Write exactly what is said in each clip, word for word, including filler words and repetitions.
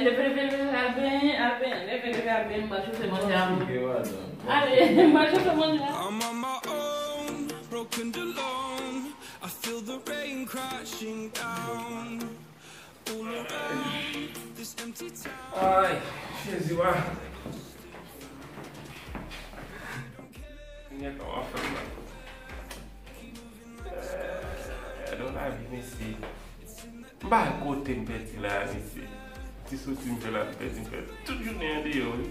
Leve, leve, leve, al benyen, al benyen, leve, leve, al benyen, m al chofe manje a mwen. Ale, m al chofe manje a. I'm on my own, broken alone. I feel the rain crashing down. All around this empty town. Ay, Jezi, wa. Nèg, kòman fè m la? Eh, nan lavi, mesye. M pa kote m pèdi la, mesye. Ti soti m fè la, m pèdi, m pèdi. Tout jounen an deyò, wi.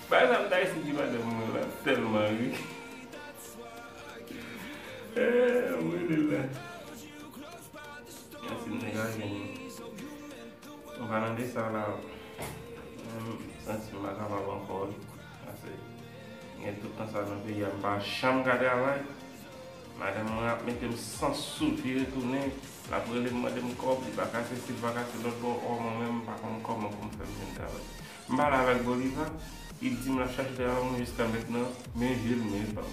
Bagay sa m ta eseye di madanm mwen la, tèlman ri. Eh, mwen la. Mèsi, m te ka gen. An palan de sa la, m santi m pa kapab ankò, wi. Paske gen tout tan sa nan peyi a, m pa janm ka travay. Madanm mwen ap mete m san sou, vire tounen, l ap rele m, mande m kòb, li pa ka sesi, li pa ka selòt bò, ò, mwen menm, m pa konn kòman pou m fè m jwenn travay. M pale avèk Bolivar, li di m l ap chache travay pou mwen, jiska mentnan, men je l, men pa m.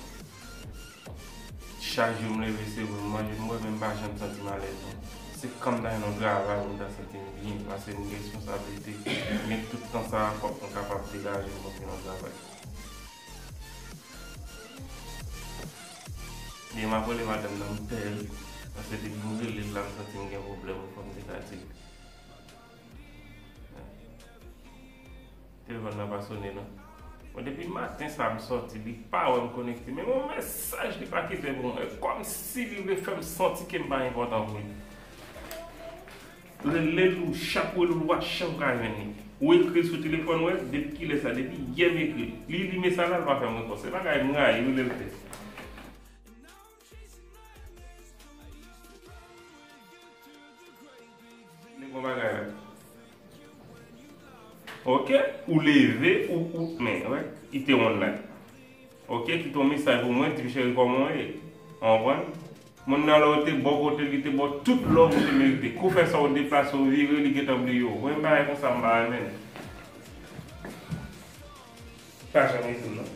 Chak jou m leve, se pou m manje, m bwè, men m pa janm santi m alèz, non. Se kan m ta jwenn yon travay pou m ta santi m byen, paske m gen responsablite, men tout tan sa a, fòk mwen kapab degaje m pou m jwenn yon travay. Byen, m ap rele madanm nan, m pè ri, paske depi m rele l la, m santi m gen pwoblèm, fò m te ka di l. Telefòn nan pa sonnen non. Bon, depi maten sa m sòti, li pa wè m konekte. Men yon mesaj li pa kite pou mwen. Kòmsi li vle fè m santi ke m pa enpòtan pou li. Rele l, ou chak rele l, ou pa janm ka jwenn li. Ou ekri l sou telefòn, ou wè, depi kilè sa, depi yè m ekri l. Li li mesaj la, li pa fè m repons. Se bagay m rayi, rele l fè. Li bon bagay la. Ok, ou leve, ou, ou, men, wè, kite online. Ok, kite yon mesaj pou mwen, di m cheri kòman w ye. Ou konprann? Moun nan la ou te bò kote li te bò tout love ou te merite. Kou fè sa ou deplase ou vire, li gentan bliye w. Mwen bagay konsa m pa renmen. Pa janm ekri m non.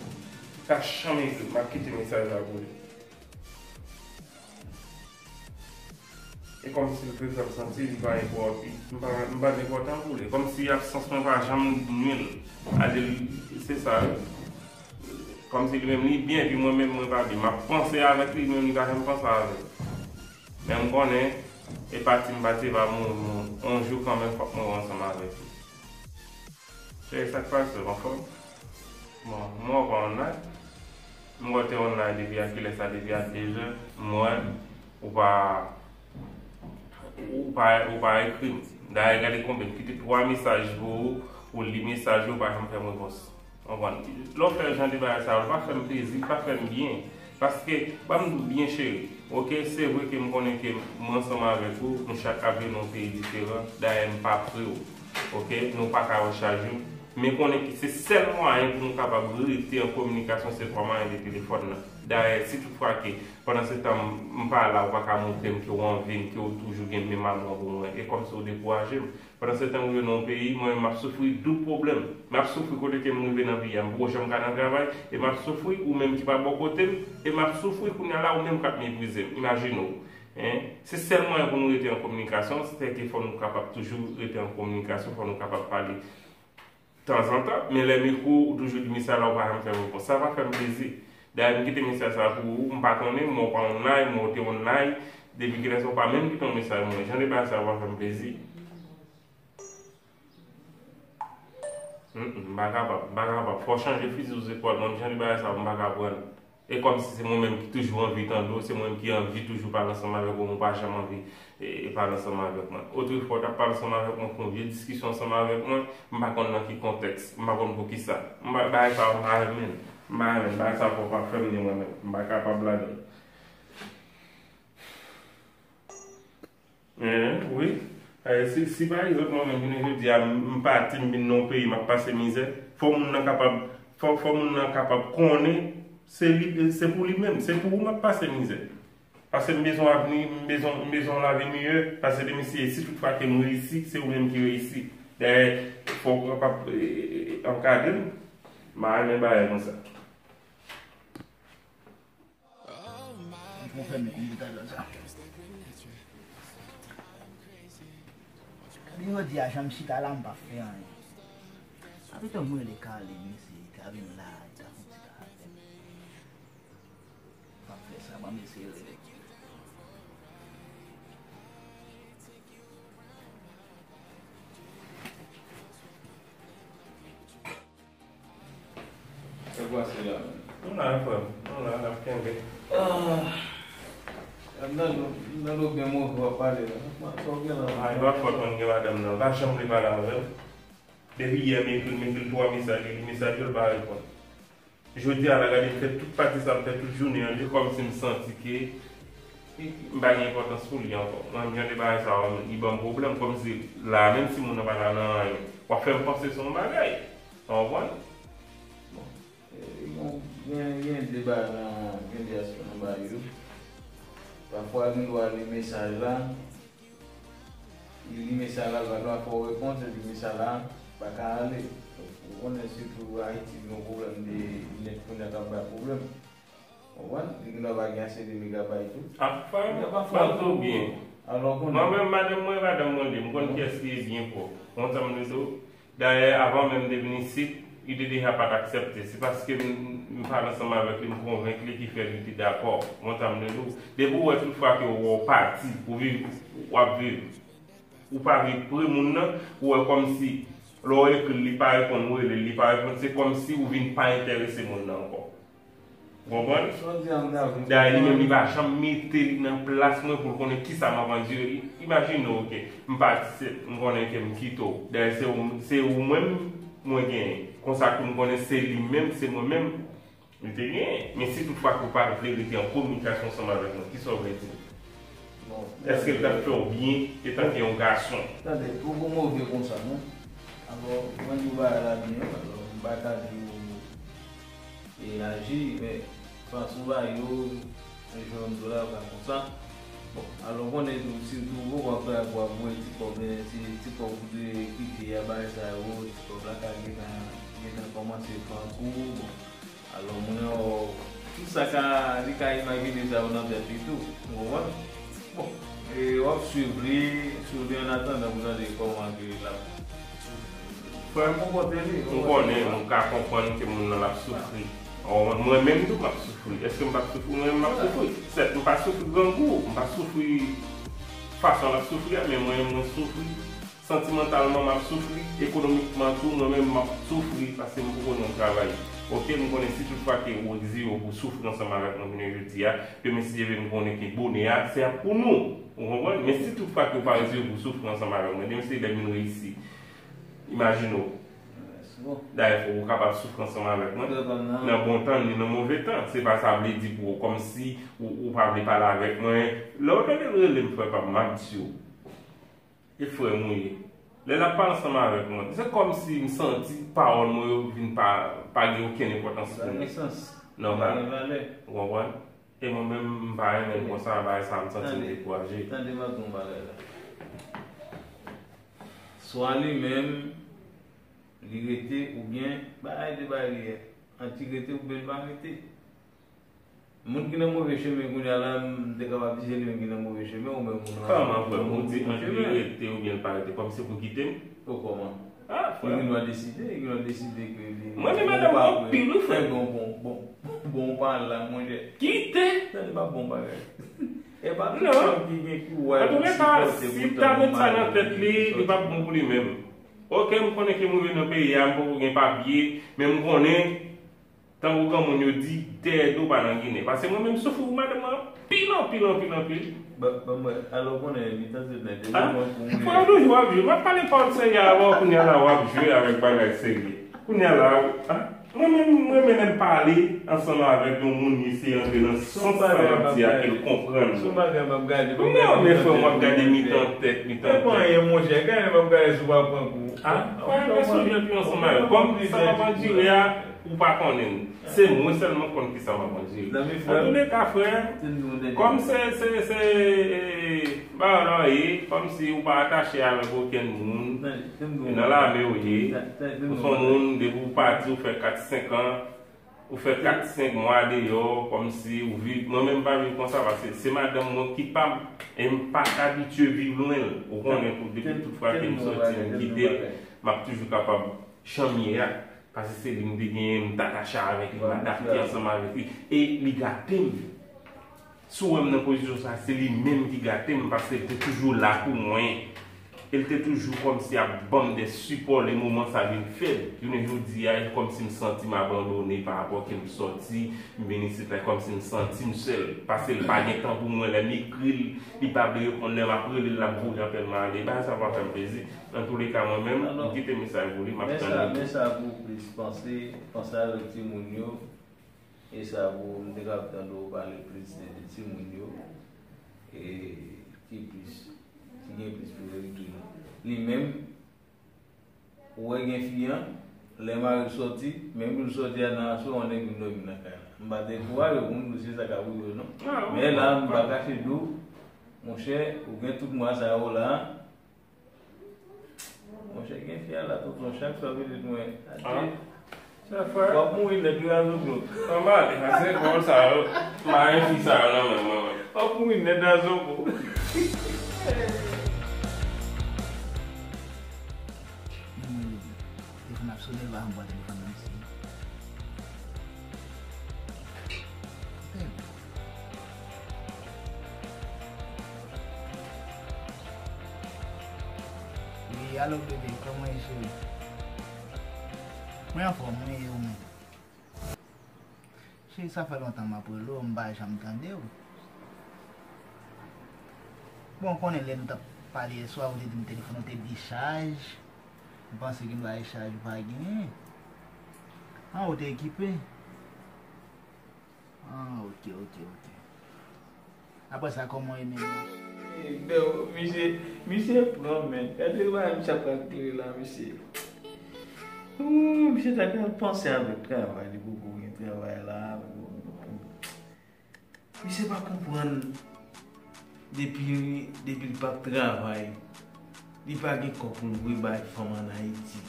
Pa janm ekri m. M ap kite mesaj la pou li. E kòmsi l vle fè m santi li pa enpòtan, m pa, m pa t enpòtan pou li. Kòmsi absans mwen pa janm nwi l. Ade l, se sa, wi. Kòmsi li menm li byen, epi mwen menm mwen pa byen. M ap panse avèk li, li menm li pa janm panse avè m. Men m konnen, e pati m pati, e pa mouri m mouri. Yon jou kanmenm, fòk mwen wè ansanm avèk li. Cheri, sa k pase, w anfòm? Bon, m wè w pa online. M wè w te online depi a kilè sa, depi a de zè. M wè ou pa, ou pa, ou pa ekri m. Dayè, gade konbyen, m kite twa mesaj pou ou, ou li mesaj yo, ou pa janm fè m repons. Konprann? Lè w fè jan de bagay sa yo, l pa fè m plezi, l pa fè m byen. Paske, ban m di w byen cheri, ok, se vre ke m konnen ke m ansanm avèk ou, nou chak ap viv nan yon peyi diferan, dayè m pa pre w, ok, nou pa ka wè chak jou, men konnen ke se sèl mwayen pou nou kapab rete an kominikasyon, se pa mwayen de telefòn nan. Dayè, si toutfwa ke pandan se tan m pa la, ou pa ka montre m ke w anvi m, ke w toujou gen menm amou an pou mwen, e kòmsi w dekouraje m. Pandan se tan ou rive nan yon peyi, mwen menm m ap soufri doub pwoblèm. M ap soufri kote ke m rive nan peyi a, m poko janm ka nan travay, e m ap soufri ou menm ki pa bò kote m, e m ap soufri kounye a la ou menm k ap meprize m. Imajine w. Hein? Se sèl mwayen pou nou rete an kominikasyon, se ke fò nou kapab toujou rete an kominikasyon, fò nou kapab pale tanzantan, men lè m ekri w, ou toujou di mesaj la, ou pa janm fè m repons. Sa pa fè m plezi. Dayè, m kite mesaj sa pou ou, m pa konnen, m wè w pa online, m wè w te online, depi kilè sa ou pa menm kite yon mesaj mwen. Jan de bagay sa yo pa fè m plezi. Mm, mm, m pa kapab, m pa kapab. Fò w chanje fizi sou zepòl mwen, jan de bagay sa yo, m pa ka pran l. E kòmsi se mwen menm ki toujou anvi tande w, se mwen menm ki anvi toujou pale ansanm avèk ou, men w pa janm anvi, e, e pale ansanm avèk mwen. Otrefwa, w t ap pale ansanm avèk mwen, fè yon vye diskisyon ansanm avèk mwen, m pa konn nan ki kontèks, m pa konn poukisa. M pa, bagay sa yo, m pa renmen l. M pa renmen l. Bagay sa yo fò w pa fè m ni mwen menm. M pa kapab ladan l. Hein, wi. Eh, si, si pa egzanp, mwen menm, jounen jodi a, m, m pati, m vin nan yon peyi, m ap pase mizè, fò moun nan kapab, fò, fò moun nan kapab konnen se li, se pou li menm, se pou ou m ap pase mizè. Paske m bezwen avni, m bezwen, m bezwen yon lavi miyè, paske demen si, si toutfwa ke m reyisi, se ou menm ki reyisi. Dayè, fò w kapab, eh, eh, ankadre m. M pa renmen bagay konsa. Pou fèmen, m di ta sa. Jodi a, jan m chita la, m p ap fè anyen. Apitan m rele Carline, mesye, li ta vin la, li ta fè yon ti pale avè m. M ap fè sa, ban m eseye rele Carline. Sa k pase la menm? Nou la, frè m. Nou la, n ap kenbe. Ah. M tande w gen move w ap pale la. Sa w gen la? Ah, e pa fòt mwen gen madanm nan. L pa janm vle pale avè m. Depi yè m ekri l, m ekri l twa mesaj, li li mesaj yo, l pa reponn. Jodi a la, gade, m fè tout pati sa, m fè tout jounen an, li kòmsi m santi ke m pa gen enpòtans pou li ankò. Mwen menm, jan de bagay sa yo, li ban m pwoblèm, kòmsi la, menm si moun nan pa ta nan anyen, w ap fè m panse se yon bagay. Ou konprann? Bon, e, gen, gen, gen de bagay nan, gen de aspè nan bagay yo. Pafwa, gen dwa li mesaj la, li li mesaj la, l pa dwa fè w repons, epi mesaj la pa ka ale. Ou konnen sitou Ayiti gen yon pwoblèm de nèt kounye a k ap bay pwoblèm. Ou konprann? Li gen dwa pa gen ase de megabayt tou. Ah, frè m, m ap di w byen. Alò, konnen. Mwen menm, madanm mwen, madanm mwen li, m konn kiyès ki ye byen pwòp. Ou konn sa m vle di w? Dayè, avan menm m te vin isit, li te deja pa t aksepte. Se paske m, m pale ansanm avèk li, m konvenk li ki fè li te dakò. Ou konn sa m vle di w? Depi w wè tout fwa ke w wè w pati, ou viv, w ap viv. Ou pa vle pre moun nan, ou wè kòmsi lè w ekri l, li pa reponn, ou rele l, li pa reponn, se kòmsi ou vin pa enterese moun nan ankò. Ou konprann? Sa w di a, m dakò. Dayè, li menm, li pa janm mete li nan plas mwen pou l konnen kisa m ap andire. I-, imajine w, oke, m pati, se, m konnen ke m kite w. Dayè, se ou, se ou menm mwen genyen. Konsa tou, m konnen se li menm, se mwen menm. Li te genyen. Men si tout fwa ke w pa t vle rete an kominikasyon ansanm avèk mwen, kisa w vle di m? Bon, èske l t ap fè w byen etanke yon gason? Tande, poko move konsa, non. Alò, mwen di w bagay la byen, alò, m pa ka di w e aji, men fason w ba yo, jan m di w la, pa konsa. Bon, alò, konnen tou, sitou w ap fè, w ap voye ti kòb, men se ti kòb ou te kite a, bagay sa yo, ti kòb la ka gentan, gentan kòmanse pran kou, bon. Alò, moun yo, tout sa ka, li ka imajine sa yo nan tèt li tou. Ou konprann? Bon, e w ap swiv li, swiv li an atandan pou tande kòman ke l ap, frè m, konpòte li. M konnen, m ka konprann ke moun nan l ap soufri. Ou konprann? Mwen menm tou, m ap soufri. Èske m p ap soufri? Mwen menm, m ap soufri. Sèt, m pa soufri grangou, m pa soufri fason l ap soufri a, men mwen, mwen soufri. Santimantalman, m ap soufri. Ekonomikman tou, mwen menm, m ap soufri paske m poko nan travay. Oke, m konnen si tout fwa ke ou egzije w pou w soufri ansanm avèk mwen jounen jodi a, demen si Dye vle, m konnen ke bonè a, se ap pou nou. Ou konprann? Men si tout fwa ke ou pa egzije w pou w soufri ansanm avèk mwen, demen si lè m vin reyisi. Imajine w. Dayè, fòk ou kapab soufri ansanm avèk mwen. Nan bon tan, ni nan move tan. Se pa sa vle di pou ou, kòmsi ou, ou pa vle pale avèk mwen. Lè w tande l rele m, frè pa m, m ap di w. E frè m ou ye. Lè l ap pale ansanm avèk mwen, se kòmsi m santi pawòl mwen yo vin pa, pa gen okenn enpòtans pou mwen. Sa gen sans. Nòmal. Sa gen valè. Ou konprann? E mwen menm, m pa renmen l konsa, bagay sa, m santi m dekouraje. Tande, tande, m ap di w yon bagay la. Swa li menm, li rete, oubyen, bagay de bagay li ye. Ant li rete oubyen l pa rete. Moun ki nan move chemen kounye a la, m te kapab di se li menm ki nan move chemen, ou menm ou nan bon chemen. Kòman, frè m? Ou di ant li rete oubyen l pa rete, kòmsi pou kite m? O, kòman? Ah, frè m. Li gen dwa deside, li gen dwa deside ke li... Mwen menm, madanm mwen anpil, wi, frè m. Bon, bon, bon, bon, bon, ou pa al la, monchè. Kite! Sa se pa bon bagay. E pa tout fanm ki gen kouraj pou sipòte pou tankou mari. Antouka, si l ta met sa nan tèt li, li p ap bon pou li menm. Oke, m konnen ke m rive nan peyi a, m poko gen papye, men m konnen, tankou granmoun yo di, dèyè do pa nan ginen. Paske mwen menm, m soufri pou madanm mwen anpil, anpil, anpil, anpil. Ban, ban mwen, alò konnen, mitan se nèg yo. Fò w toujou ap jwe. M ap pale pawòl serye avè w, kounye a la w ap jwe avèk bagay serye. Kounye a la, ah, mwen menm, mwen menm lè m pale ansanm avèk yon moun, li eseye antre nan sans sa m ap di a, ke l konprann mwen. Non, men frè m, w ap gade mitan tèt, mitan tèt. E pa anyen, monchè, gade m ap gade si w pa pran kou. Ah, frè, men sonje anpil ansanm avèk. Kòm sa m ap andire a, ou pa konnen l. Se mwen sèlman k konn kisa m ap andire. Antouleka, frè, kòm se, se, se, e, bagay la w ye, kòmsi ou pa atache avèk okenn moun, e nan lame w ye, ou se yon moun, depi w pati, ou fè kat, senk an, Ou fè kat, senk mwa deyò, kòmsi ou viv. Mwen menm, m pa viv konsa, paske se madanm mwen ki pa m, e m pa t abitye viv lwen l. Ou konnen, pou, depi tout fwa ke m sòti, m kite l, m ap toujou kapab jan m ye a. Paske se li m te genyen, m t atache avèk li, m adapte ansanm avèk li. E li gate m. Si w wè m nan pozisyon sa, se li menm ki gate m, paske l te toujou la pou mwen. E l te toujou kòmsi ap ban m de sipò lè moman sa vin fèb. Jounen jodi a, e kòmsi m santi m abandone pa rapò ke m sòti, m vin isit la, e kòmsi m santi m sèl. Paske l pa gen tan pou mwen, lè m ekri l, li pa vle reponn, lè m ap rele l, l ap boure apèl m ale. Bagay sa pa fè m plezi. Antouleka, mwen menm, m kite mesaj pou li, m ap tann li. Men sa pou w plis panse, panse avèk timoun yo. E sa pou m te kab tande w pale plis de, de timoun yo, e ki plis, ki gen plis priyorite. Li menm, ou wè gen fi an, lè mari l sòti, menm lè l sòti a nan aswè, yon nèg vin dòmi nan kay la. M pa dekouraje w pou m di w se sa k ap rive w non. Men la, m pa kache di w, monchè, ou gen tout mwa sa yo la, Monchè, gen fi a la, tonton, chak swa pitit mwen. Adye. Chak fwa. W ap mouri nèt wi, Azoko. Anba, sa se bon sa yo. Maren fi sa yo nan men mwen, mwen. W ap mouri nèt, Azoko. Men mwen li, telefòn ap sone, l pa janm pran telefòn nan, mesye. Wi, alo, bebe, kòman w ye, cheri? Mwen anfòm, mwen ye, ou menm? Cheri, sa fè lontan m ap rele w, m pa janm tande w. Bon, ou konnen lè nou t ap pale yèswa, ou te di m telefòn ou te dechaj. M panse gen bagay chaj ou pa genyen. An, ou te ekipe? Ah, ok, ok, ok. Apre sa, kòman w ye menm? Eh, bèl, misye, misye pran, men. Gade bagay misye ap kalkile la, misye. Ooh, misye ta ka panse avèk travay, li poko gen travay la. Misye pa konprann depi, depi l p ap travay, li pa gen kòb pou l voye bay fanm ann Ayiti.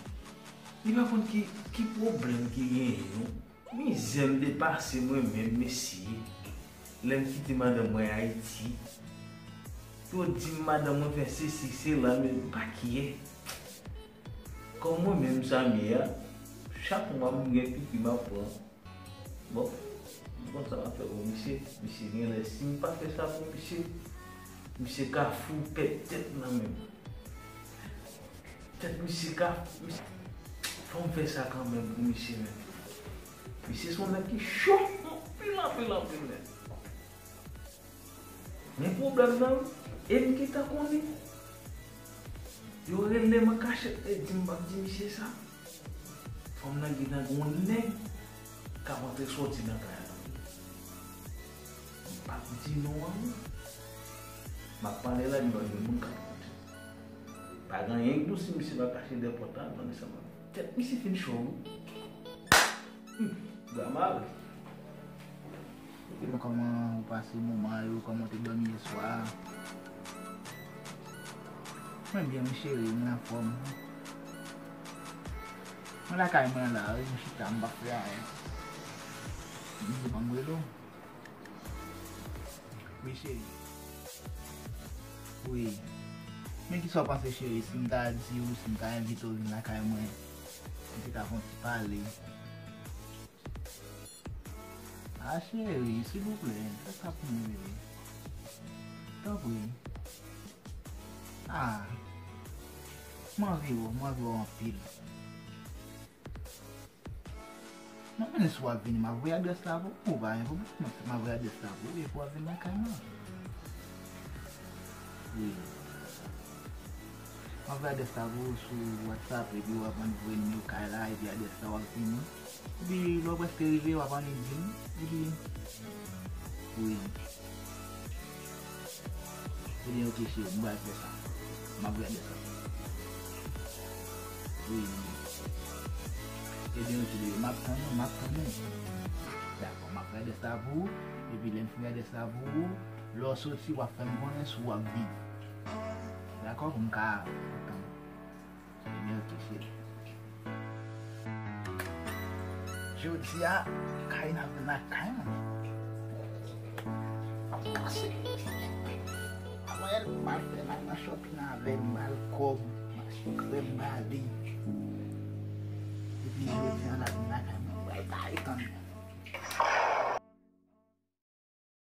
Li pa konn ki, ki pwoblèm ki genyen, non. Mizè m te pase mwen menm, mesye. Lè m kite madanm mwen Ayiti, yo di m madanm mwen fè sesi, sela, men m pa kyè. Kòm mwen menm sa m ye a, chak mwa m gen pipi m ap pran. Bon, m konn sa m ap fè pou misye. Misye genlè, si m pa fè sa pou misye, misye ka fou pèd tèt nan men m. Tèt misye ka, misye, fò m fè sa kanmenm pou misye, men. Misye se yon nèg ki cho anpil, anpil, anpil, men. Men pwoblèm nan, e m gentan konnen. Yo rele m an kachèt, e di m p ap di misye sa. Fanm nan gentan gen yon nèg k ap antre sòti nan kay la. M p ap di non an, non. M ap pale la, li pa gen moun k ap tande. Pa gen anyen k dous si misye pa kache dèyè pòt la, tande sa m ap. Tèt misye fin cho, wi. Hmm, bra mare. Bon, kòman ou pase moman yo? Kòman w te dòmi yèswa? Mwen byen, wi, cheri, mwen anfòm. Mwen lakay mwen la, wi, m chita, m pa fè anyen. M di, ban m rele w. Wi, cheri. Wi. Men kisa w panse, cheri, si m ta di w, si m ta envite w vin lakay mwen, nou te ka fè yon ti pale? Ah, cheri, silvouplè, fè sa pou mwen, bebe. Tanpri. Ah, m anvi wè w, m anvi wè w anpil. M ap mande si w ap vini, m ap voye adrès la pou ou, pa gen pwoblèm. M ap voye adrès la pou ou epi w ap vin lakay mwen. Wi. M ap voye adrès la pou ou sou WhatsApp epi w ap voye nimewo kay la epi adrès la w ap vini. Epi lè w prèske rive, w ap annik di m. Epi, wi. Ebyen, oke, cheri, m pral fè sa. M ap gade sa. Wi, wi. Ebyen, oke, bebe, m ap tann ou, m ap tann ou. Dakò, m ap gade sa pou ou. Epi, lè m fin gade sa pou ou, lè w soti, w ap fè m konnen si w ap vini. Dakò, pou m ka tann ou. Ebyen, oke, cheri. Jodi a, Karina vin lakay mwen. Pase. Avan yè m al fè la nan shopping avè m, m al kòb, m achte krèm ba li. Epi jodi a la vin lakay mwen, m pral bay tann.